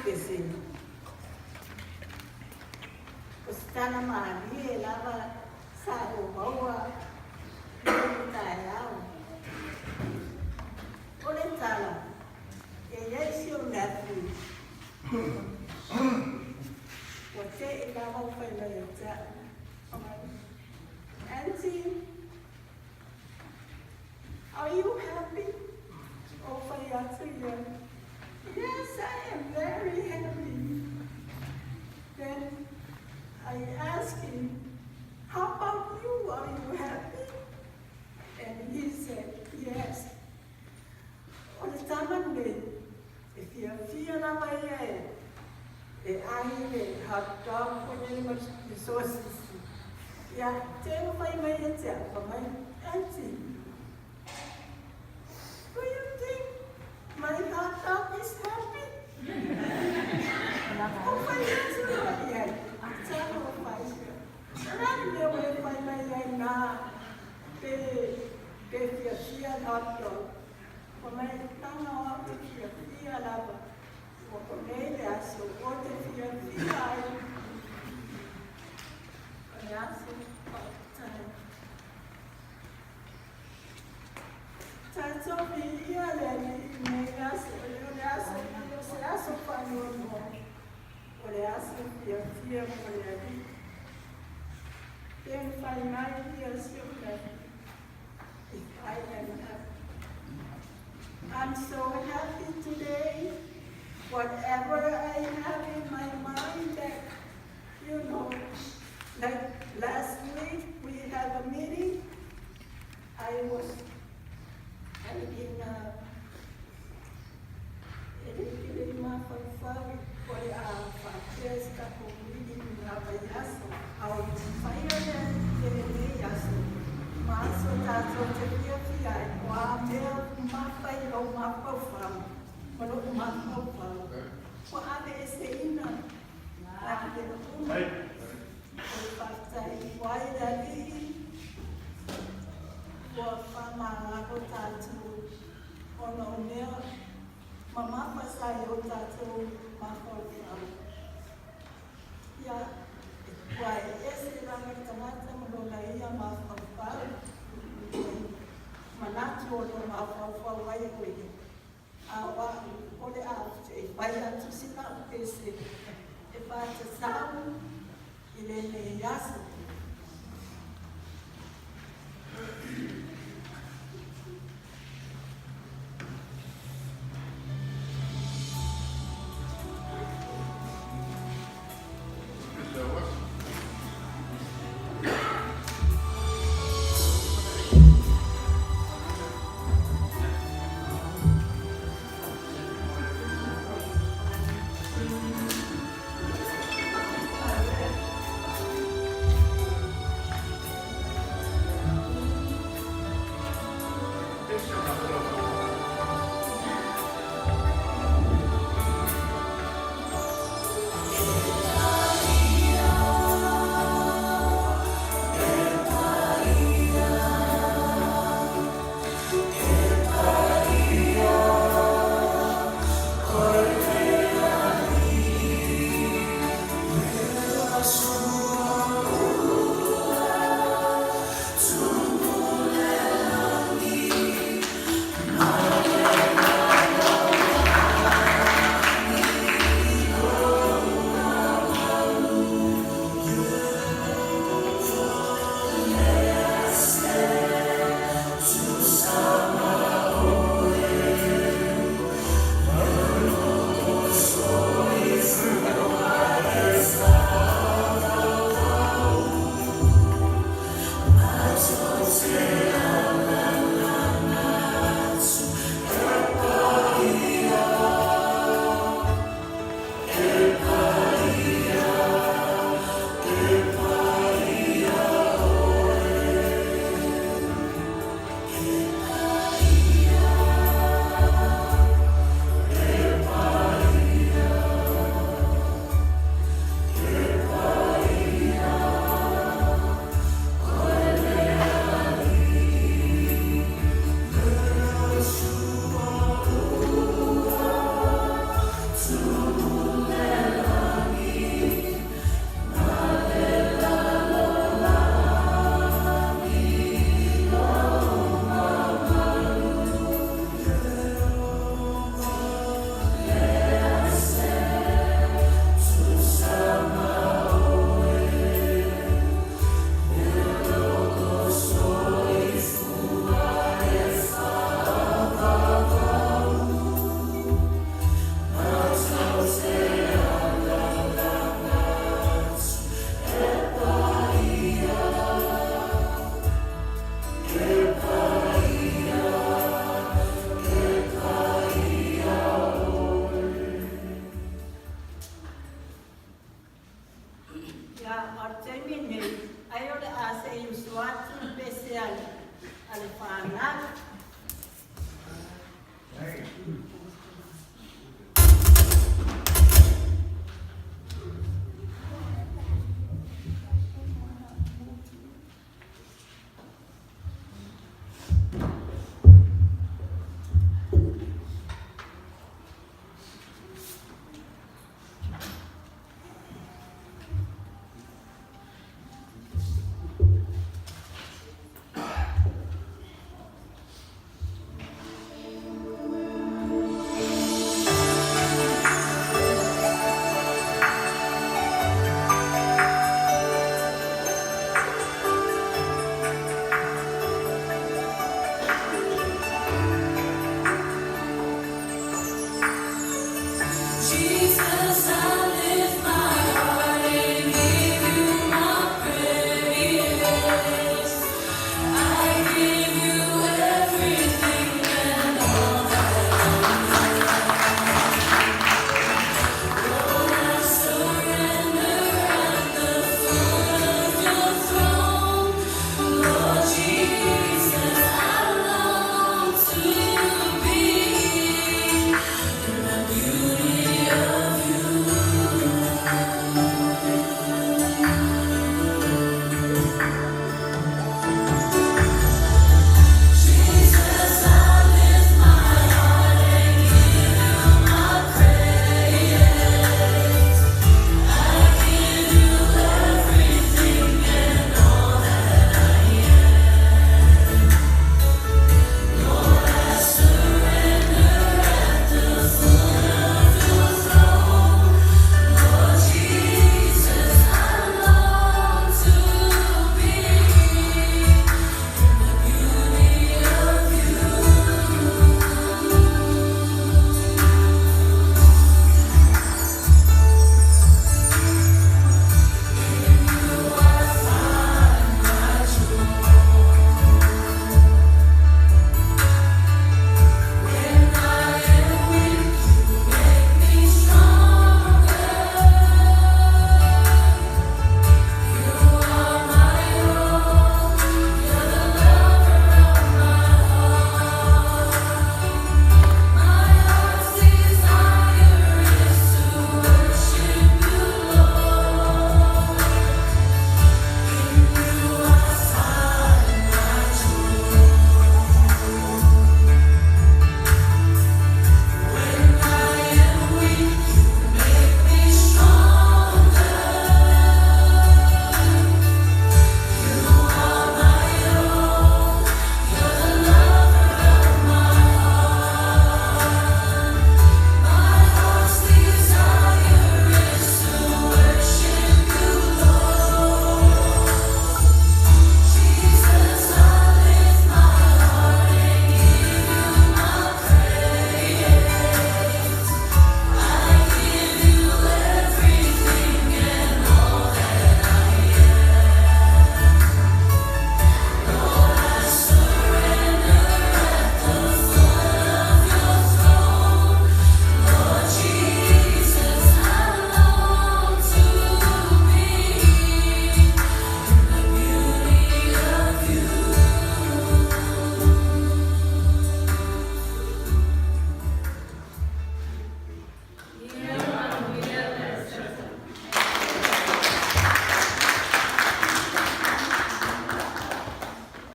Pese. O se tala malie lava sa ou maua i lenei taeao. O le tala, e i ai si ou nephew, ua te i lava ua fai mai ia te au, "Auntie, are you happy?" Ou fai atu ia, "Yes, I am very happy." Then I asked him, "How about you? Are you happy?" And he said, "Yes." O le tama lenei, e fiafia lava ia e ai le hot dog foi lele ma le sosisi. Ia, te ua fai mai ia te au, fai mai, "Auntie, do you think my hot dog is happy?" Ou fai atu loa i ai, talo o fai. O le a le mea ua e fai mai ai na pe fiafia le hot dog? Fai mai, leaga o au te fiafia lava. Ua konei le aso, o te fiafia ai. O le aso faafetai. Tatou viia le Alii i lenei aso, o le aso, o se aso faanoanoa. O le aso fiafia mo le Alii. Pe fai mai ia si ou nephew, if I am happy. I'm so happy today. Whatever I have in my mind that, like last week we had a meeting. I in e le ke le mafaufau o le a faapea se tatou meeting i la vaiaso. A o faia le lenei aso, ma aso tatou te fiafia ai, o a mea mafai lou mafaufau, ma lou mafaufau, ua aveeseina na mea uma. O le faafetai ai le Alii, ua faamagalo tatou ona o mea mamafa sa i o tatou mafaufau. Ia, ua e ese lava le tagata ma lona ia mafaufau, manatu o lo mafaufau ai o ia. A o au, o le a e fai atu sina au pese e faatatau i lenei aso.